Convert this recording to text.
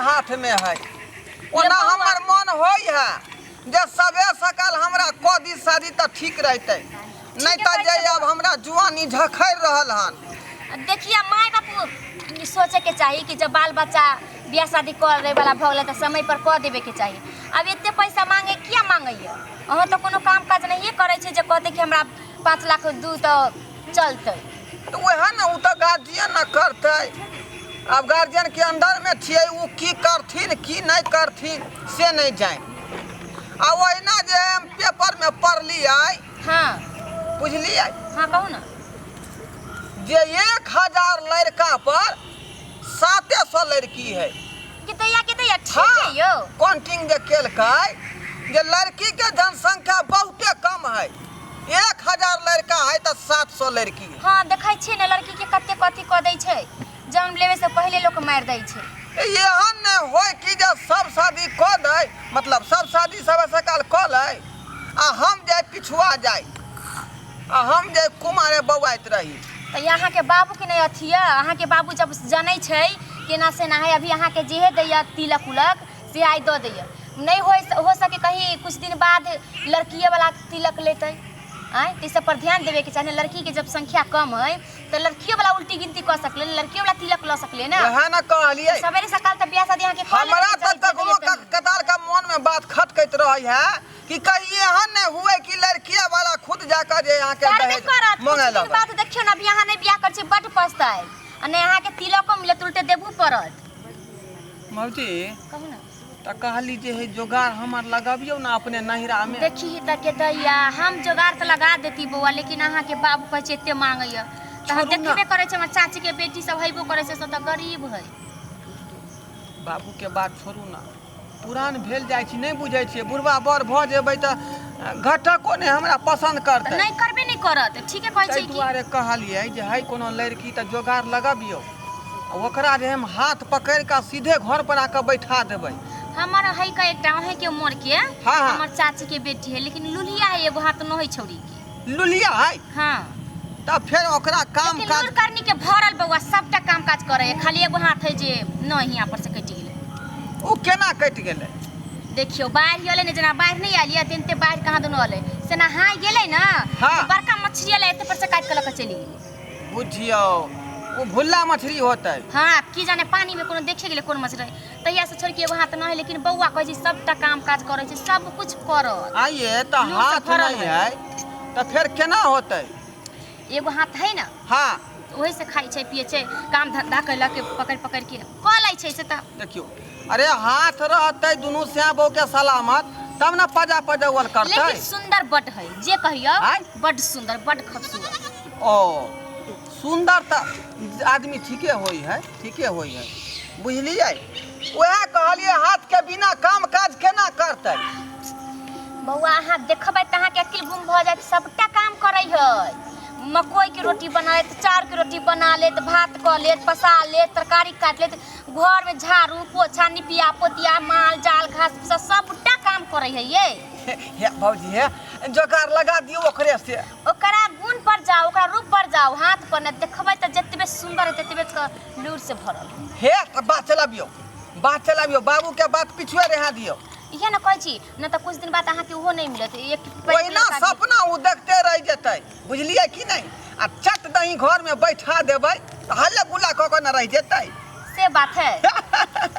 हाथमे है। ओना बौआ। हमर मन होइ है जे सबे सकाल हमरा कऽ दी शादी तऽ ठीक रहतै, नहि ठीके तऽ कहै जे छियै आब बौआ। हमरा जुआनी झखड़ि रहल हन। देखिए, माय बापू सोचैके चाही कि जब बाल बच्चा बियाह शादी करे वाला भऽ गेलै तऽ समय पर कऽ देबेके चाही। आब एते पैसा मांगे किया मांगैया? अहाँ तऽ कोनो काम काज नहिए करै छै जे कहतै कि हमरा 5 लाख दू तऽ चलतै। तऽ वएह ने, ओ तऽ गार्जियन ने करतै। आब गार्जियनके अंडरमे छियै, ओ की करथिन की नहि करथिन से नहि जानि। आ ओहिना जे हम पेपरमे पढ़लियै, बुझलियै? हँ, कहू ने। जे 1000 लड़का पर 700 लड़की है। कि दैया, कि दैया, ठीक है यौ। काउंटिंग जे केलकै जे लड़की के जनसंख्या बहुते कम है, 1000 लड़का है तऽ 700 लड़की है। हँ, देखै छियै ने लड़की के कते कथी कऽ दै छै, जन्म लेवे से पहिले लोक मारि दै छै। एहन नहि होय कि जे सब शादी कऽ दै, मतलब सब शादी सब सकाल कऽ लै आ हम जे पिछुआ जाय आ हम जे कुमारे बौआइत रही। तऽ अहाँके बाबूके नहि अथी यऽ? अहाँके बाबू जब जनै छै केना से ना है, अभी अहाँके जेहे दैया तिलक उलक से आइ दऽ दैया। नहि होइ हो सके कहीं कुछ दिन बाद लड़किए वाला तिलक लेतै। आँय, तऽ ई सब पर ध्यान देबेके चाही ने। लड़कीके जब संख्या कम है तऽ लड़कियो वाला उल्टी गिनती कऽ सकलै, लड़कियो वाला तिलक लऽ सकलै ने। वएह ने कहलियै। सवेरे सकाल तऽ बियाह शादी अहाँके कऽ हमरा लेबेके तऽ चाही, जे कखनो दैया तनी। कतार के मन में बात खटकैत रहै है कि कहीं एहन नहि हुए कि लड़किया वाला खुद जाकर जे अहाँके करबे दहेज करत कुछ मांगे दिन लगत। बाद। देखियौ ने, अभी अहाँ नहि बियाह करै छी, बड्ड पछताएब आ नहि अहाँके तिलको मिलत, उल्टे देबू पड़त। मौजी। कहू ने। तऽ कहली जे हे जोगाड़ हमर लगबियौ ने अपने नैहरा में। देखी तऽ के दैया, हम जोगाड़ तऽ लगा देती बौआ, लेकिन अहाँके बाबू कहै छै एते मांगैया तऽ हम छोड़ू ने। देखबे करै छै, हमर चाचीके बेटी सब हेबो करै छै, सब तऽ गरीब है। बाबू के बात छोड़ू ने, पुरान भेल जाइ छी, नहि बुझै छियै, बुढ़बा बड़ भऽ जेबै तऽ घटको नहि हमरा पसन्द तऽ करतै। नहि करबे नहि करत, ठीके कहै ताहि छै कि दुआरे कहलियै जे है कोनो लड़की तऽ जोगाड़ लगबियौ आ ओकरा जे हम हाथ पकड़ि कऽ सीधे घर पर आके बैठा देबै। हमर है का एकटा अहें के उम्र के हाँ। हमर चाची के बेटी है, लेकिन लुलिया है, एगो हाथ न है छौड़ी के। लुलिया है? हाँ। तब फेर ओकरा काम लेकिन काज लूर करनी के भरल बौआ, सबटा काम काज करे है, खाली एगो हाथ है जे न हियां पर से कटि गेलै। ओ केना कटि गेलै? देखियौ, बाढ़ि एलै ने, जेना बाढ़ि नहि आयल यऽ तेनाहिते बाढ़ि कहाँ दुनू एलै से नहाय गेलै ने, तऽ बड़का मछली एलै, एते पर से काटि कऽ लऽ कऽ चलि गेलै। बुझियौ, ओ भुल्ला मछली होतै। हाँ, की जाने, पानी में कोनो देखे गेलै कोन मछली रहै। तहिया से छोड़ि के एगो हाथ न है, लेकिन बौआ कहै छै सबटा काम काज करै छै, सब कुछ करत। आइए तऽ लूर से हाथ भरल नहि है। है तऽ फेर केना होतै? एगो हाथ है ने। ओहि से खाइ छै, पियै छै, काम धंधा कैलक, पकड़ि पकड़ि के कऽ लै छै से तऽ। देखियौ, अरे हाथ रहतै दुनू श्याम बहू के सलामत तब ने पजा पजौल करतै। लेकिन सुंदर बड है, जे कहियौ। आँय? बड सुंदर, बड खूबसूरत। ओ सुंदर तऽ आदमी ठीके होइ है, ठीके होइ है, बुझलियै? वएह कहलियै, हाथ के बिना काम काज केना करतै? बौआ, अहाँ देखबै तऽ अहाँके अकिल गुम भऽ जायत। सबटा काम करै है, मकई के रोटी बना लेत, चाउर के रोटी बना लेत, भात कऽ लेत, पसा लेत, तरकारी काटि लेत, घरमे झाड़ू पोछा, निपिया पोतिया, माल जाल, घास भूसा, सबटा काम करै है ये। हे भौजी, हे जोगाड़ लगा दियौ ओकरे से। ओकरा गुण पर जाओ, ओकरा रूप पर जाओ, हाथ पर ने। देखबै तऽ जतबे सुंदर है ततबे लूर से भरल है। हे तऽ बात चलाबियौ, बात चलाबियौ, बाबू के बात पिछुए रहा दियौ। इहे ने कहै छी ने, तऽ कुछ दिन बाद अहाँके ओहो नहि मिलत एक पैघ ओहिना लड़का के। सपना ओ देखते रहि जेतै, बुझलियै कि नहि? आ चट दही घरमे बैठा देबै तऽ हल्ला गुल्ला कऽ कऽ ने रहि जेतै। से बात है।